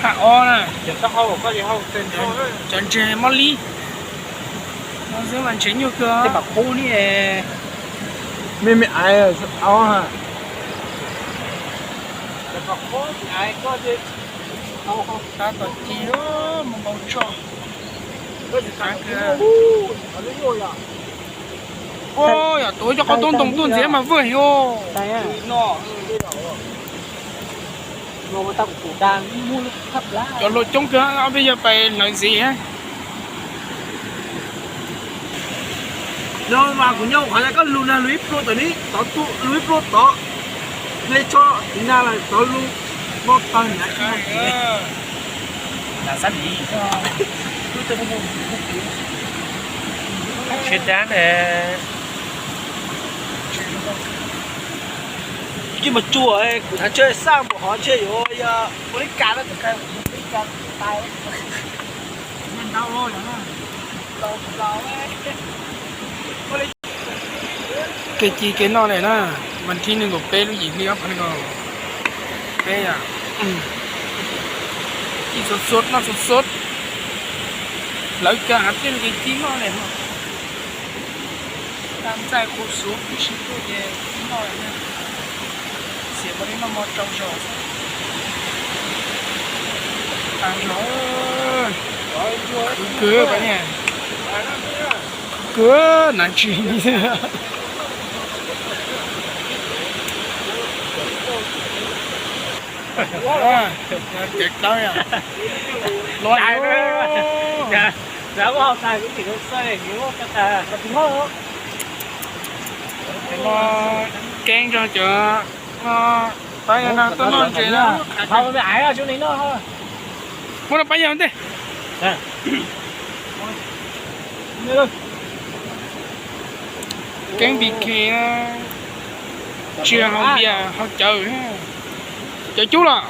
Ob na, cov ntseg mob lib no xwb mas ntshe nyuaj kawg. Me me aiv ob ha. Tab tom ci mus npau tso. Yog tuav cov qhov tub ntoo tuaj ntxiv mas vwj heev. Cov hluas coob kawg, ob peb yog pais hlawv ntxiv. No mas kuv nyob qhov koj lug na, lug ib pluag tom ni, tod tu, lug ib pluag tod, hle tsho tiv na lawm tod lug, npau taws na. Tsis dab ne. Kij mas tsuas kuv hnav tsawg xaj npaum hov ntshe yuav yog ua li kas no tus kawg ua li kas tus tais. Kev ci kev noj lawm na, vas thib nees nkaum peb lub yim hli ob phav nees nkaum peb. Ci xov xov noj xov xov, lawv kawg hab tej kev ci noj lawm. Tag ntxaij qhua xuav pib sib tuaj ces ci noj lawm na. Xiam ua li noj mov tsau zog xwb. Tag zog, khwv kawg pas niag, khwv kawg nav tsis. Cawv dawb, lo, keeb zog cov no, pab no tuaj noj ntses na. Muab no pab yawg ntej. Keeb B K, tsis haus npias haus cawv, cawv cub los.